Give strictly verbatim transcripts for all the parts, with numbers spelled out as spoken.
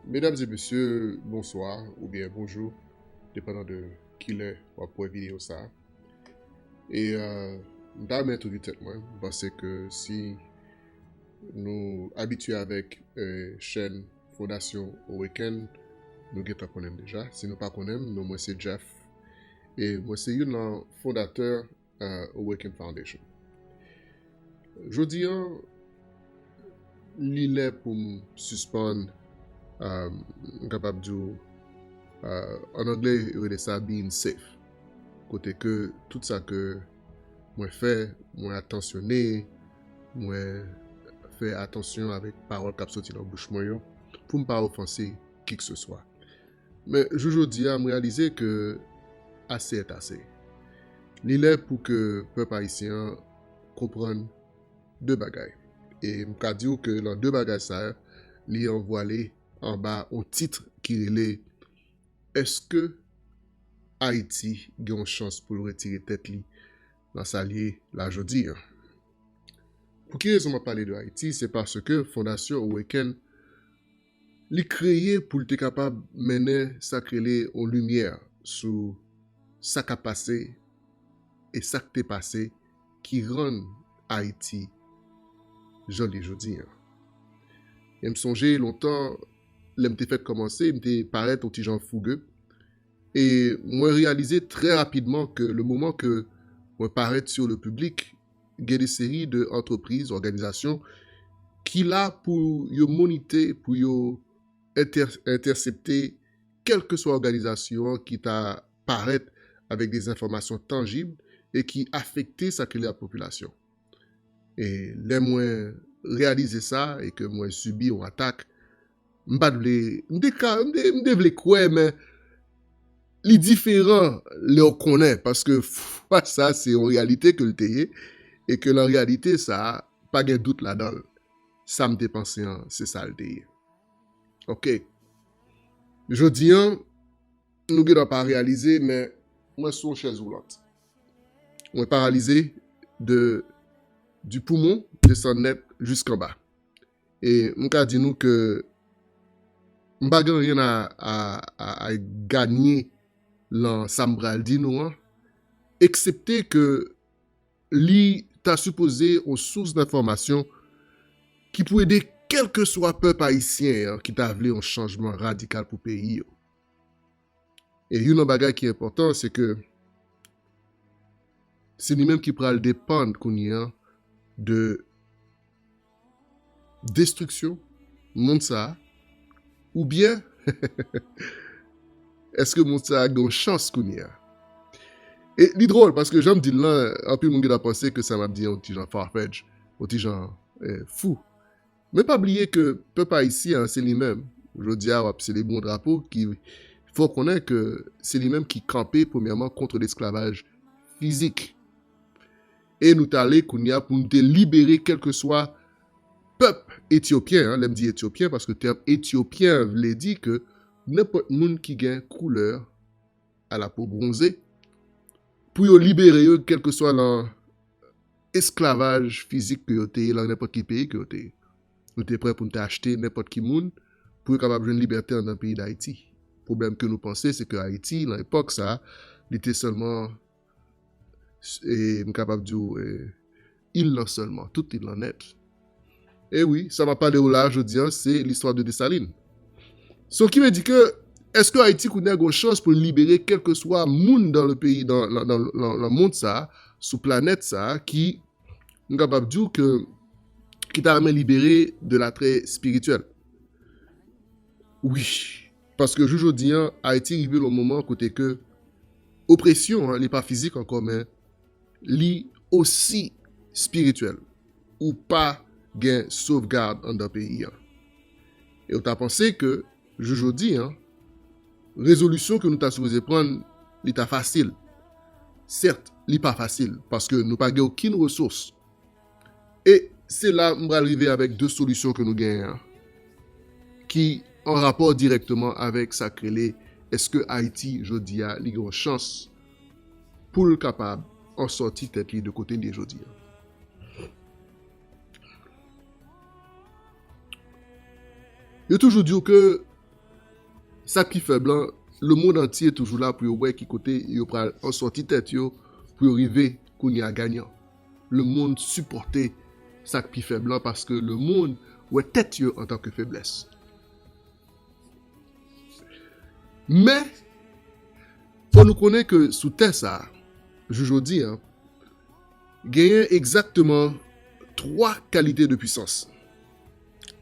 Medam e mesye, bonswa oubyen bonjou, depandan de kilè w ap wè videyo sa a. E, euh, m ta renmen entwodui tèt mwen. M panse ke si nou abitye avèk, euh, chèn Fondasyon Awaken, nou gentan konnen m deja. Si nou pa konnen m, non mwen se Jeff. E mwen se youn nan fondatè, euh, Awaken Foundation. Jodi a, li lè pou m sispann, euh, m kapab di w, euh, an anglè, yo rele sa being safe. Kote ke tout sa ke mwen fè, mwen atansyone, mwen fè atansyon avèk pawòl k ap soti nan bouch mwen yo, pou m pa ofanse kikeseswa. Men, jou jodi a, m reyalize ke ase èt ase. Li lè pou ke pèp ayisyen an konprann de bagay. E m ka di w ke nan de bagay sa yo, li anvwale anba yon tit ki rele, èske Ayiti gen yon chans pou l retire tèt li nan sa l ye la jodi a? Pou ki rezon m ap pale de Ayiti? Se paske Fondasyon Awaken, li kreye pou l te kapab mennen sa k rele yon limyè sou sa k ap pase e sa k te pase ki rann Ayiti jan l ye jodi a. E m sonje lontan, lè m te fèk kòmanse, m te parèt yon ti jan fouge. E mwen reyalize trè rapidman ke le moman ke mwen parèt sur le public, gen de seri de antrepriz, òganizasyon ki la pou yo monite, pou yo entè-, entèsepte kèlkeswa òganizasyon an ki ta parèt avèk de enfòmasyon tanjib e ki afekte sa ki rele lapopilasyon. E lè mwen reyalize sa e ke mwen sibi yon atak, m pa t vle, m te ka, m te, m te vle kwè, men li diferan lè w konnen, paske fwa sa se yon reyalite ke l te ye, e ke nan reyalite sa, pa gen dout ladan l. Sa m te panse an, se sa l te ye. Oke. Jodi a, nou gen dwa pa reyalize, men mwen sou yon chèz woulant. Mwen paralize de, du poumon, desann nèt jiskanba. E m ka di nou ke m pa gen anyen a, a, a, a ganye lan sa m pral di nou an, eksepte ke li ta sipoze yon sous enfòmasyon ki pou ede kèlkeswa pèp ayisyen an ki ta vle yon chanjman radikal pou peyi yo. E youn nan bagay ki enpòtan, se ke se li menm ki pral depann kounye a de destriksyon moun sa a, oubyen èske moun sa a gen yon chans kounye a? E li dwòl, paske jan m di l lan, anpil moun gentan panse ke sa m ap di a yon ti jan far-fetch, yon ti jan, eh, fou. Men pa bliye ke pèp ayisyen an, se li menm. Jodi a, w ap selebre yon drapo ki fè w konnen ke se li menm ki kanpe, premyèman, kont lesklavaj fizik. E nou t ale kounye a pou nou te libere kèlkeswa pèp etyopyen an, lè m di etyopyen, paske tèm etyopyen vle di ke nenpòt moun ki gen koulè a lapo bwonze, pou yo libere yo, kèlkeswa nan esklavaj fizik ke yo te ye, nan nenpòt ki peyi ke yo te ye. Nou te prè pou nou te achte nenpòt ki moun, pou yo kapab jwenn libète anndan peyi Dayiti. Pwoblèm ke nou panse, se ke Ayiti, nan epòk sa a, li te sèlman, e, m kapab di w, e, il lan sèlman, tout il lan nèt. E wi, sa m ap pale w la, jodi a, se listwa de Desalin. So, ki vle di ke, èske Ayiti kounye a gen chans pou l libere kèlkeswa moun dan le peyi, dan, dan, dan, dan, dan mond sa a, sou planèt sa a, ki, m kapab di w ke, ki ta renmen libere de l'attrait spirituel? Wi, paske jou jodi a, Ayiti rive nan moman kote ke opresyon an, li pa fizik ankò, men li osi espirityèl. Ou pa gen sovgad anndan peyi a. E w ta panse ke, jou jodi a, rezolisyon ke nou ta sipoze pran, li ta fasil. Sèt, li pa fasil, paske nou pa gen okenn resous. E se la m pral rive avèk de solisyon ke nou genyen an, ki an rapò dirèkteman avèk sa k rele, èske Ayiti, jodi a, li gen yon chans pou l kapab an sòti tèt li de kote l ye jodi a. Yo toujou di w ke Sa k pi fèb lan, lemonn antye toujou la pou yo wè ki kote yo pral ansòti tèt yo pou yo rive kounye a ganyan. Lemonn sipòte sa k pi fèb lan paske lemonn wè tèt yo antanke feblès. Men, fò nou konnen ke sou tè sa a, jou jodi a, genyen egzakteman twa kalite de pwisans.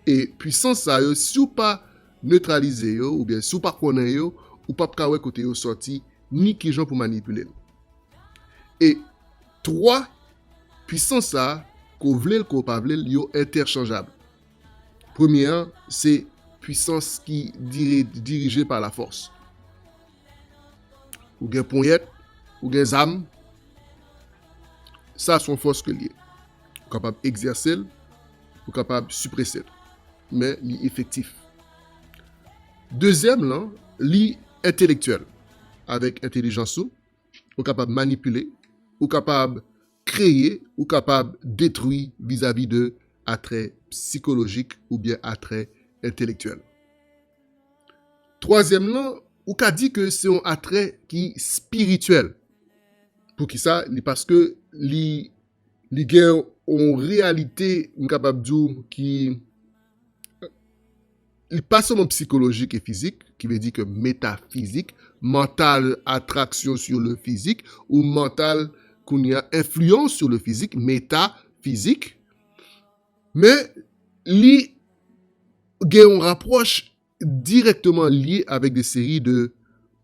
E pwisans sa yo, si w pa netralize yo, oubyen si w pa konnen yo, ou p ap ka wè kote yo sòti, ni kijan pou manipile l. E twa pwisans sa a, ke w vle l, ke w pa vle l, yo entèchanjab. Premye an, se pwisans ki dire, dirije pa lafòs. Ou gen ponyèt, ou gen zam, sa se yon fòs ke l ye. Ou kapab egzèse l, ou kapab siprese l. Men li efektif. Dezyèm lan, li entelektyèl. Avèk entèlijans ou, ou kapab manipile, ou kapab kreye, ou kapab detwi vizavi de atrè sikolojik oubyen atrè entelektyèl. Twazyèm lan, ou ka di ke se yon atrè ki espirityèl. Poukisa? Li paske li, li gen yon reyalite, m kapab di w, ki li pa sèlman sikolojik e fizik, ki vle di ke metafizik, mantal atraksyon sur le fizik, ou mantal kounye a enfliyans sur le fizik, metafizik, men li gen yon rapwòch dirèkteman lye avèk de seri de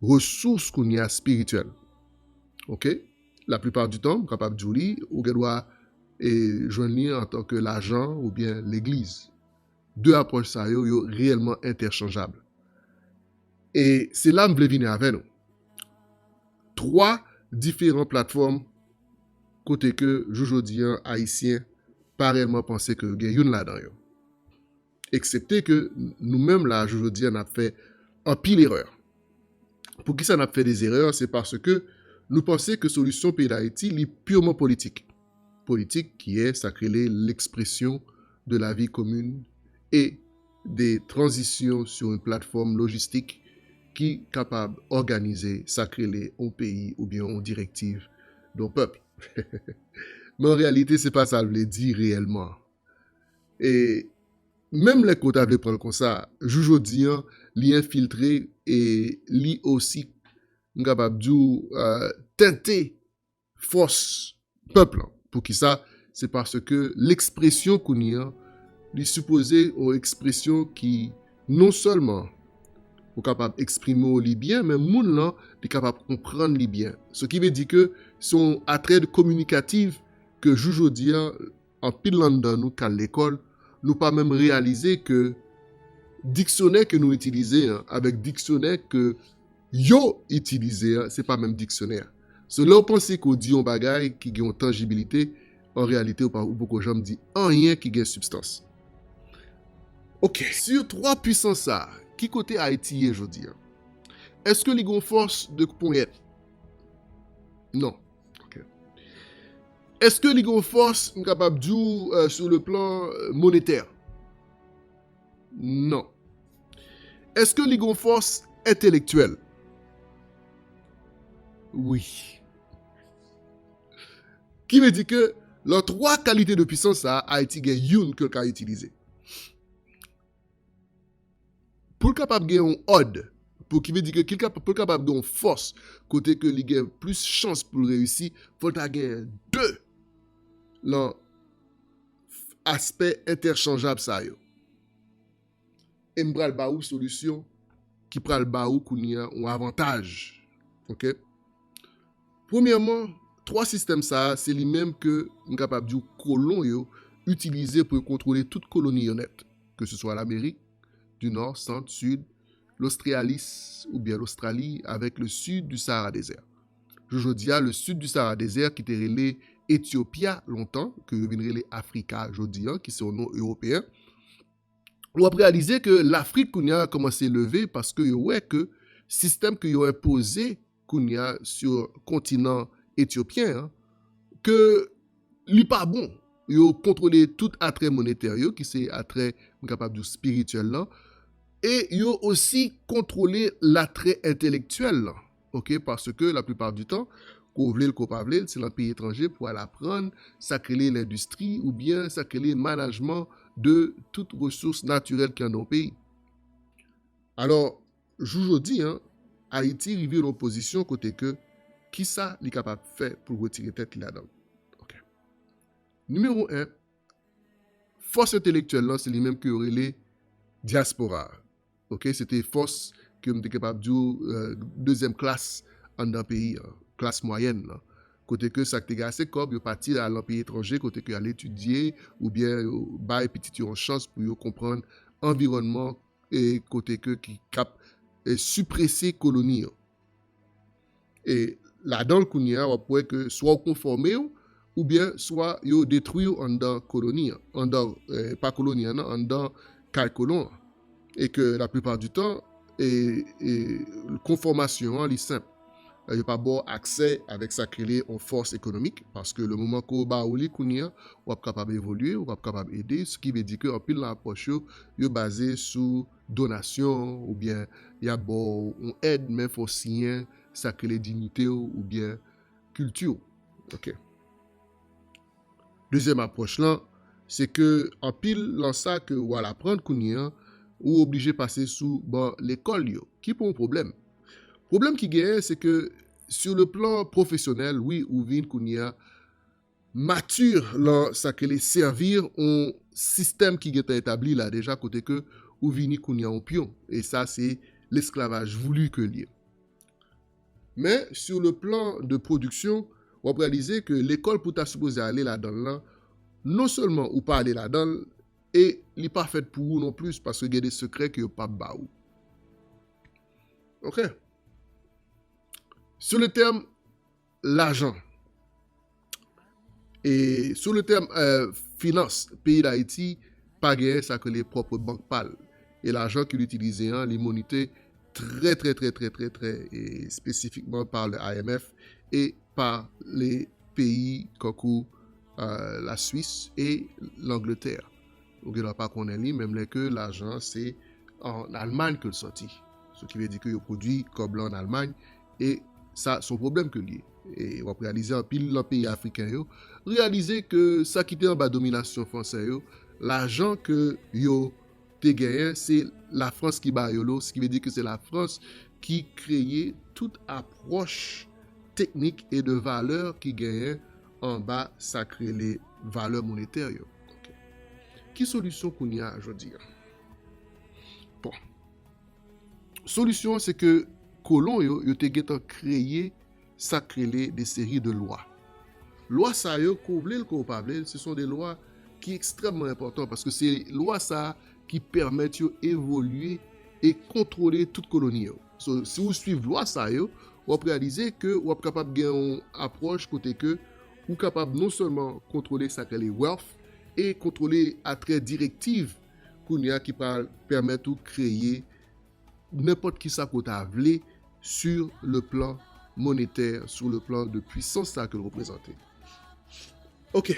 resous kounye a espirityèl. Oke? Laplipa di tan, m kapab di w li, ou gen dwa e jwenn li antanke lajan oubyen legliz. De apwòch sa yo, yo reyèlman entèchanjab. E se la m vle vini avè nou. Twa diferan platfòm kote ke jou jodi an, Ayisyen pa reyèlman panse ke gen youn ladan yo. Eksepte ke nou menm la, jou jodi an, n ap fè anpil erè. Poukisa n ap fè dezerè? Se paske nou panse ke solisyon peyi Dayiti, li pirman politik. Politik ki est sa k rele l'expression de la vie commune et des transitions sur une plateforme logistique ki kapab òganize sa k rele yon peyi oubyen yon direktiv de yon pèp. Men an reyalite, se pa sa l vle di reyèlman. E menm lè ke w ta vle pran l konsa, jou jodi an, li enfiltre e li osi, m kapab di w, euh, tente fòs pèp lan. Poukisa? Se paske lekspresyon kounye a, li sipoze yon ekspresyon ki non sèlman ou kapab eksprime w li byen, men moun lan, li kapab konprann li byen. Sa ki vle di ke se yon atrè kominikatif ke jou jodi a, anpil anndan nou k al lekòl, nou pa menm reyalize ke diksyonè ke nou itilize an, avèk diksyonè ke yo itilize an, se pa menm diksyonè. So, lè w panse ke w di yon bagay ki gen yon tanjibilite, an reyalite, ou pa, ou poko janm di anyen ki gen sibstans. Oke, si twa pwisans sa a, ki kote Ayiti ye jodi a? Èske li gen yon fòs de ponyèt? Non. Oke. Èske li gen yon fòs, m kapab di w, euh, sur le plan, euh, monetè? Non. Èske li gen yon fòs entelektyèl? Wi. Ki vle di ke lan twa kalite de pwisans sa a, Ayiti gen youn ke l ka itilize. Pou l kapab gen yon òd, pou ki vle di ke ki l kap-, pou l kapab gen yon fòs, kote ke li gen plis chans pou l reyisi, fò l ta gen de lan aspè entèchanjab sa yo. E m pral ba ou solisyon ki pral ba ou kounye a yon avantaj. Oke? Premyèman, twa sistèm sa a, se li menm ke m kapab di w kolon yo itilize pou yo kontwole tout koloni yo nèt, ke se swa Lamerik di Nò, Sant, Sid, Lostralis oubyen Lostrali avèk le Sud du Sahara Désert. Jou jodi a, le Sud du Sahara Désert ki te rele Ethiopia lontan, ke yo vin rele Afrika jodi a, ki se yon non ewopeyen. W ap reyalize ke Lafrik kounye a kòmanse leve paske yo wè ke sistèm ke yo enpoze kounye a sou kontinan etyopyen an, ke li pa bon. Yo kontwole tout atrè monetè yo, ki se atrè, m kapab di w, espirityèl lan. E yo osi kontwole latrè entèlektyèl lan. Ok, paske la plupart du temps, ke w vle l, ke w pa vle l, se nan peyi etranje pou al aprann sa k rele lendistri oubyen sa k rele manajman de tout resous natirèl ki anndan yon peyi. Alò, jou jodi a, Ayiti rive nan yon pozisyon kote ke kisa li kapab fè pou l retire tèt li ladan l. Ok. Nimewo en, fòs entèlektyèl lan, se li menm ke yo rele dyaspora. Ok, se te fòs ke m te kapab di w, euh, dezyèm klas anndan peyi an, klas mwayèn lan. Kote ke sa k te gen ase kòb, yo pati al nan peyi etranje, kote ke y al etidye, oubyen yo bay pitit yo yon chans pou yo konprann anviwònman e kote ke ki k ap, e, siprese koloni an. E ladan l kounye a, w ap wè ke swa w konfòme w, oubyen swa yo detwi w anndan koloni an, anndan, e, pa koloni an, non, anndan kay kolon an. E ke la plupart du temps, e, e, konfòmasyon an, li senp. E, yo pa ba w aksè avèk sa k rele yon fòs ekonomik, paske le moman ke yo ba w li kounye a, w ap kapab evolye, w ap kapab ede, se ki vle di ke anpil nan apwòch yo, yo baze sou donasyon, oubyen y ap ba w yon èd, men fò w siyen sa k rele diyite w oubyen kilti w. Ok. Dezyèm apwòch lan, se ke anpil nan sa ke w al aprann kounye a, ou oblije pase sou ban lekòl yo, ki pa yon pwoblèm. Pwoblèm ki genyen, se ke sur le plan professionnel, wi, ou vin kounye a, mati lan sa k rele sèvi yon sistèm ki gentan etabli la deja, kote ke ou vini kounye a yon pyon. E sa, se lesklavaj voulu ke l ye. Men, sur le plan de production, w ap reyalize ke lekòl pou ta sipoze ale ladan l lan, non sèlman ou pa ale ladan l, e li pa fèt pou ou non plis, paske gen de sekrè ke yo p ap ba ou. Ok? Sur le terme lajan, e sou le tèm, euh, finans, peyi Dayiti pa genyen sa ke li pwòp bank pa l. E lajan ke li itilize an, li monite trè, trè, trè, trè, trè, trè, e spesifikman pa le I M F e pa le peyi kankou, euh, la Swis e Langletè. Ou gen dwa pa konnen li, menm lè ke lajan se an Almay ke l sòti. Se ki vle di ke yo pwodui kòb la an Almay, e sa se yon pwoblèm ke l ye. E w ap reyalize anpil nan peyi afriken yo reyalize ke sa ki te anba dominasyon fransè yo, lajan ke yo te genyen, se Lafrans ki ba yo l, se ki vle di ke se Lafrans ki kreye tout apwòch teknik e de valè ki genyen anba sa k rele valè monetè yo. Ok. Ki solisyon kounye a jodi a? Bon. Solisyon an, se ke kolon yo, yo te gentan kreye sa k rele de seri de lwa. Lwa sa yo, ke w vle l, ke w pa vle l, se son de lwa ki ekstrèmman enpòtan, paske se lwa sa ki pèmèt yo evolye e kontwole tout koloni yo. So, si w swiv lwa sa yo, w ap reyalize ke w ap kapab gen yon apwòch kote ke ou kapab non sèlman kontwole sa k rele wealth e kontwole atrè direktiv kounye a ki pral pèmèt ou kreye nenpòt ki sa ke w ta vle sur le plan monetè, sur le plan de pwisans sa ke l reprezante. Ok.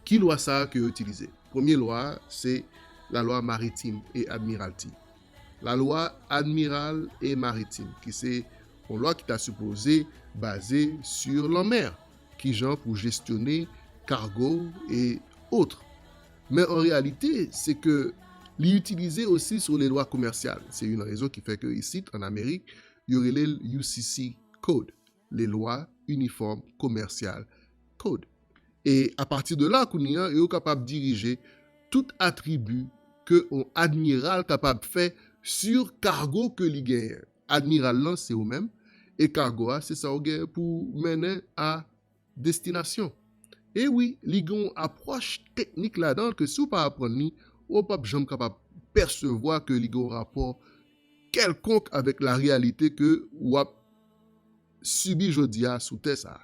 Ki lwa sa a ke yo itilize? Premye lwa a, se la lwa maritim e admiralti. La lwa admiral e maritim, ki se yon lwa ki ta sipoze baze sur lanmè, kijan pou jestyone kago e otre. Men an reyalite, se ke li itilize osi sur les lois commerciales. Se youn nan rezon ki fè ke isit, an Amerik, yo rele l U C C Code, les lois uniformes commerciales code. E apati de la, kounye a, yo kapab dirije tout atribi ke yon admiral kapab fè sur kago ke li genyen. Admiral lan, se ou menm, e kago a, se sa w gen pou mennen a destinasyon. E wi, li gen yon apwòch teknik ladan l ke si w pa aprann li, ou p ap janm kapab pèsevwa ke li gen yon rapò kèlkonk avèk la reyalite ke w ap sibi jodi a sou tè sa a.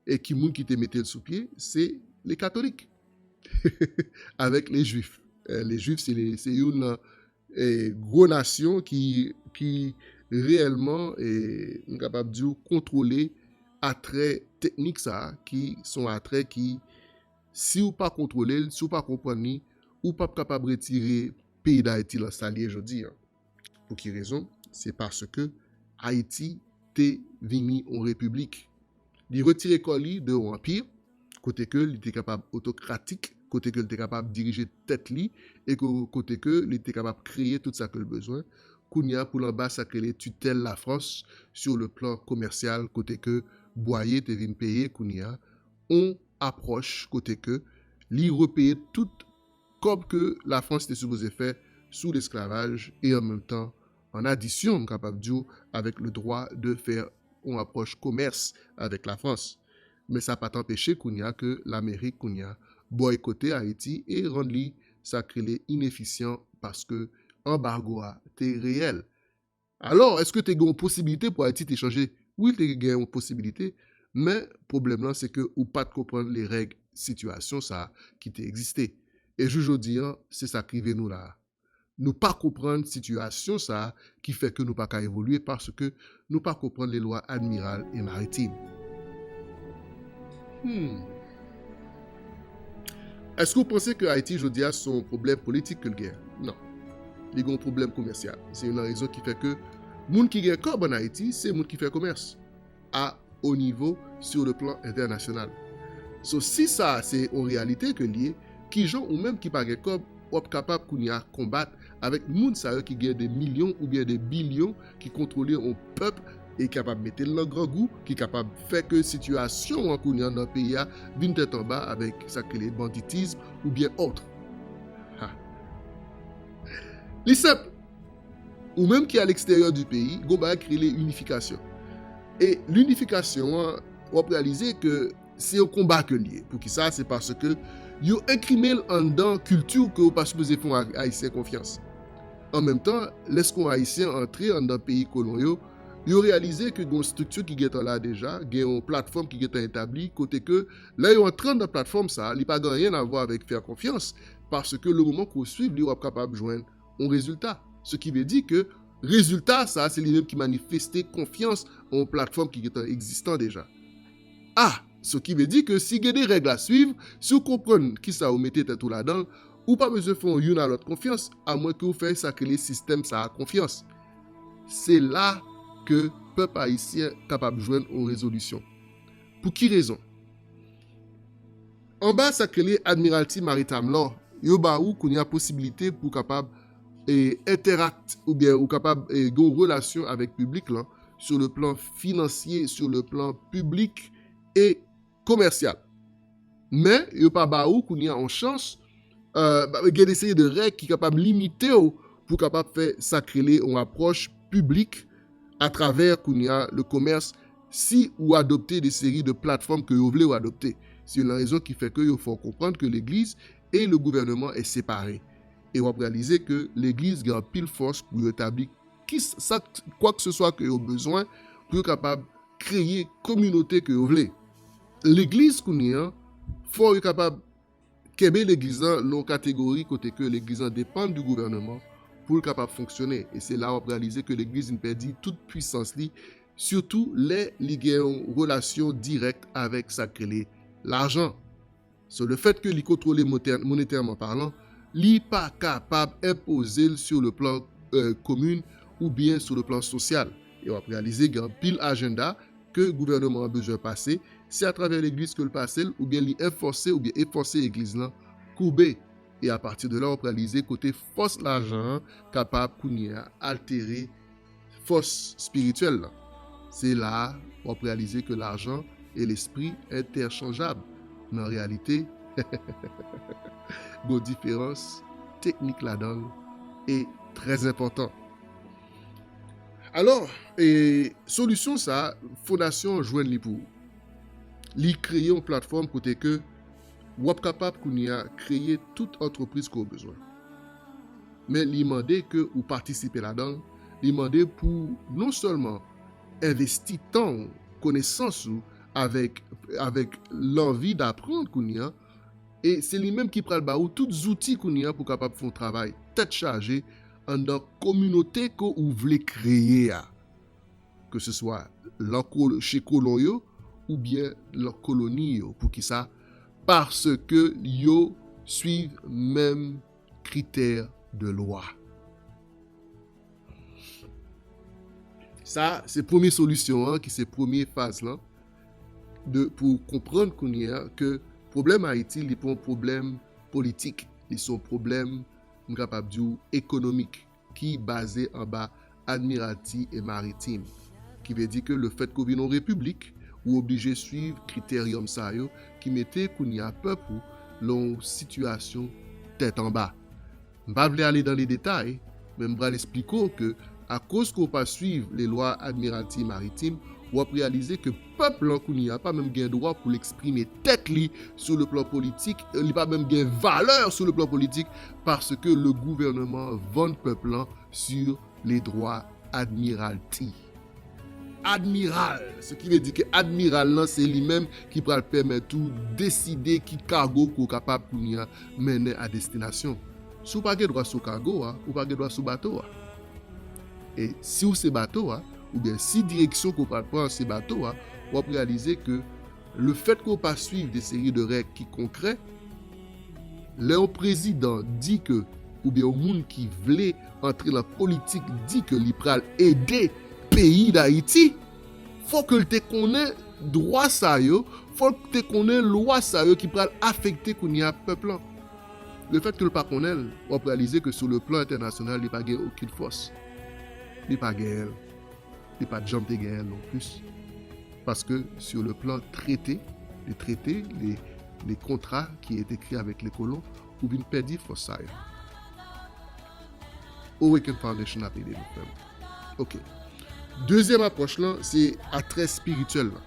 E ki moun ki te mete l sou pye? Se le katolik avèk le jwif. Eh, le jwif, se le, se youn nan, eh, gwo nasyon ki, ki reyèlman, eh, m kapab di w, kontwole atrè teknik sa a, ki se yon atrè ki, si w pa kontwole l, si w pa konprann li, ou p ap kapab retire peyi Dayiti lan sa l ye jodi a. Pou ki rezon? Se paske Ayiti te vini yon repiblik. Li retire kò li de yon anpi, kote ke li te kapab otokratik, kote ke li te kapab dirije tèt li, e ko-, kote ke li te kapab kreye tout sa ke l bezwen. Kounye a, pou l anba sa k rele titèl Lafrans sur le plan commercial, kote ke Bwaye te vin peye kounye a, yon apwòch kote ke li repeye tout kòb ke Lafrans te sipoze fè sou lesklavaj e an menm tan, an adisyon, m kapab di w, avèk le droit de faire yon apwòch komès avèk Lafrans. Men sa pa t anpeche kounye a ke Lamerik kounye a bòykote Ayiti e rann li sa k rele inefisyan paske anbago a te reyèl. Alò, èske te gen yon posibilite pou Ayiti te chanje? Wi, te gen yon posibilite, men pwoblèm lan se ke ou pa t konprann le règ sitiyasyon sa a ki te egziste. E jou jodi an, se sa k rive nou la a. Nou pa konprann sitiyasyon sa a ki fè ke nou pa ka evolye paske nou pa konprann le lwa admiral e maritim. Hmm. Èske w panse ke Ayiti jodi a se yon pwoblèm politik ke l gen? Non. Li gen yon pwoblèm komèsyal. Se youn nan rezon ki fè ke moun ki gen kòb ann Ayiti, se moun ki fè komès a o nivo sur le plan entènasyonal. So, si sa se yon reyalite ke l ye, kijan ou menm ki pa gen kòb, w ap kapab kounye a konbat avèk moun sa yo ki gen de milyon oubyen de bilyon ki kontwole yon pèp e kapab mete l nan grangou, ki kapab fè ke sitiyasyon an kounye a nan peyi a vin tèt anba avèk sa k rele banditism oubyen autre. Ha. Li senp. Ou menm ki a leksteryè di peyi, gon bagay ki rele inifikasyon. E linifikasyon an, w ap reyalize ke se yon konba ke l ye. Poukisa? Se paske yo enkrime l anndan kilti ke w pa sipoze fè yon Ayisyen konfyans. An menm tan, lèske yon Ayisyen antre anndan peyi kolon yo, yo reyalize ke gen yon estrikti ki gentan la deja, gen yon platfòm ki gentan etabli, kote ke lè yo antre anndan platfòm sa, li pa gen anyen a vwa avèk fè konfyans, paske le moman ke w swiv li, w ap kapab jwenn yon rezilta. Se ki vle di ke rezilta sa, se li menm ki manifeste konfyans an yon platfòm ki gentan egzistan deja. A, se ki vle di ke si gen de règ a swiv, si w konprann kisa w mete tèt ou ladan l, ou pa bezwen fè yon youn a lòt konfyans, amwen ke w fè sa k rele sistèm sa a konfyans. Se la ke pèp ayisyen kapab jwenn yon rezolisyon. Pou ki rezon? Anba sa k rele Admiralty Maritime Law, yo ba ou kounye a posibilite pou w kapab, e, entèrakte oubyen ou kapab, e, gen yon relasyon avèk piblik lan sur le plan financier, sur le plan public e komèsyal. Men, yo pa ba ou kounye a yon chans, e, ba, gen de seri de règ ki kapab limite w pou w kapab fè sa k rele yon apwòch piblik atravè kounye a le komès si ou adopte de seri de platfòm ke yo vle w adopte. Se youn nan rezon ki fè ke yo fè w konprann ke legliz e le gouvènman est séparé. E w ap reyalize ke legliz gen anpil fòs pou yo etabli ki s-, sa, kwa ke se swa ke yo bezwen pou yo kapab kreye kominote ke yo vle. Legliz kounye a, fò yo kapab kenbe legliz lan nan yon kategori kote ke legliz lan depann di gouvènman pou l kapab fonksyone. E se la w ap reyalize ke legliz vin pèdi tout pwisans li, sitou lè li gen yon relasyon dirèk avèk sa k rele lajan. So, le fèt ke li kontwole monetè-, monetèman palan, li pa kapab enpoze l sur le plan, e, komin oubyen sur le plan sosyal. E w ap reyalize gen anpil ajanda ke gouvènman an bezwen pase, se atravè legliz ke l pase l, oubyen li enfòse oubyen efòse legliz lan koube. E apati de la, w ap reyalize kote fòs lajan an kapab kounye a altere fòs espirityèl lan. Se la a, w ap reyalize ke lajan e lespri entèchanjab. Nan reyalite, gon diferans teknik ladan l e trè enpòtan. Alò, e, solisyon sa a, fondasyon an jwenn li pou ou. Li kreye yon platfòm kote ke w ap kapab kounye a kreye tout antrepriz ke w bezwen. Men li mande ke ou patisipe ladan l, li mande pou non sèlman envesti tan w, konesans ou, avèk, avèk lanvi daprann kounye a, e se li menm ki pral ba ou tout zouti kounye a pou w kapab fè yon travay tèt chaje anndan kominote ke ou vle kreye a. Ke se swa lan kol-, che kolon yo, oubyen lan koloni yo. Poukisa? Paske yo swiv menm kritè de lwa. Sa, se premye solisyon an, ki se premye faz lan, de, pou konprann kounye a ke pwoblèm Ayiti, li pa yon pwoblèm politik, li se yon pwoblèm, m kapab di w, ekonomik, ki baze anba Admiralti e Maritim. Ki vle di ke lefètke w vin yon repiblik, ou oblije swiv kriteryòm sa yo ki mete kounye a pèp ou lan yon sitiyasyon tèt anba. M pa vle ale dan le detay, men m pral eksplike w ke akoz ke w pa swiv le lwa Admiralti Maritim, w ap reyalize ke pèp lan kounye a pa menm gen dwa pou l eksprime tèt li sou le plan politik, li pa menm gen valè sou le plan politik, paske le gouvèneman vann pèp lan sur le droit admiralty. Admiral, se ki vle di ke admiral lan se li menm ki pral pèmèt ou deside ki kago ke w kapab kounye a mennen a destinasyon. Si w pa gen dwa sou kago a, ou pa gen dwa sou bato a. E si w se bato a, oubyen si direksyon ke w pral pran se bato a, w ap reyalize ke lefètke w pa swiv de seri de règ ki konkrè, lè yon prezidan di ke, oubyen yon moun ki vle antre lan politik di ke li pral ede peyi Dayiti, fò ke l te konnen dwa sa yo, fò l te konnen lwa sa yo ki pral afekte kounye a pèp lan. Lefètke l pa konnen l, w ap reyalize ke sou le plan entènasyonal, li pa gen okenn fòs. Li pa genyen l. Li pa t janm te genyen l non plis. Paske sur le plan trete, le trete, le, le kontra ki ete ekri avèk le kolon, ou vin pèdi fòs sa yo. Awaken Foundation ap ede nou, frè m. Ok. Dezyèm apwòch lan, se atrè espirityèl lan.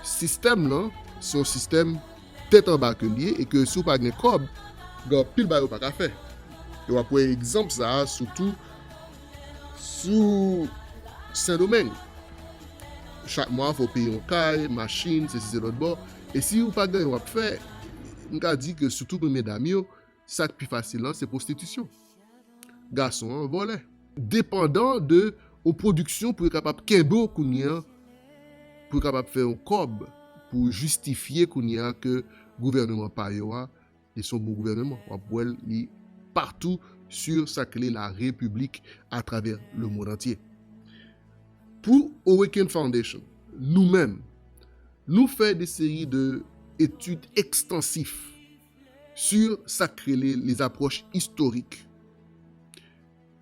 Sistèm lan, se yon sistèm tèt anba ke l ye, e ke si w pa gen kòb, gen anpil bagay ou pa ka fè. E w ap wè egzanp sa a, sitou sou Sendomeng. Chak mwa, fò w peye yon kay, machin, sesi, se lòt bò. E si w pa gen, w ap fè, m ka di ke sitou premye dam yo, sa k pi fasil lan, se pwostitisyon. Gason an vòlè. Depandan de yon pwodiksyon pou yo kapab kenbe w kounye a, pou yo kapab fè yon kòb, pou jistifye kounye a ke gouvèneman pa yo a, li se yon bon gouvèneman. W ap wè l, li patou sur sa k rele la repiblik atravè le mond antye. Pou Awaken Foundation, nou menm, nou fè de seri de etid ekstansif sur sa k rele les approches historiques.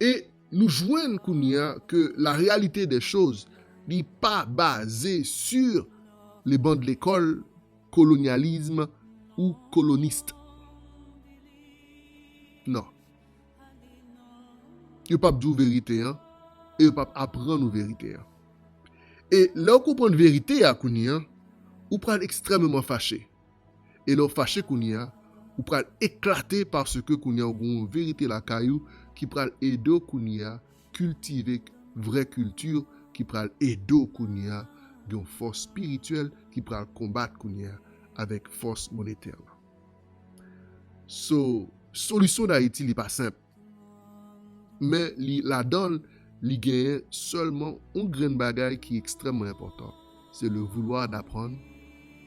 E nou jwenn kounye a ke la réalité des choses, li pa baze sur les bancs de l'école, colonialisme ou coloniste. Non. Yo p ap di w verite an, e yo p ap aprann ou verite an. E lè w konprann verite a kounye a, ou pral ekstrèmeman fache. E lè w fache kounye a, ou pral eklate paske kounye a ou gen yon verite lakay ou ki pral ede w kounye a kiltive vrè kilti, ki pral ede w kounye a gen yon fòs espirityèl ki pral konbat kounye a avèk fòs monetè lan. So, solisyon Dayiti, li pa senp. Men li ladan l, li genyen sèlman yon grenn bagay ki ekstrèmman enpòtan. Se le vouloir d'apprendre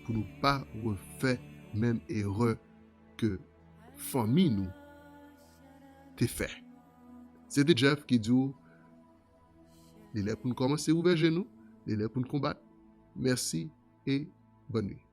pou nou pa refè menm erè ke fanmi nou te fè. Se te Jeff ki di w, li lè pou n kòmanse ouvè je nou, li lè pou n konbat. Mèsi e bòn nuit.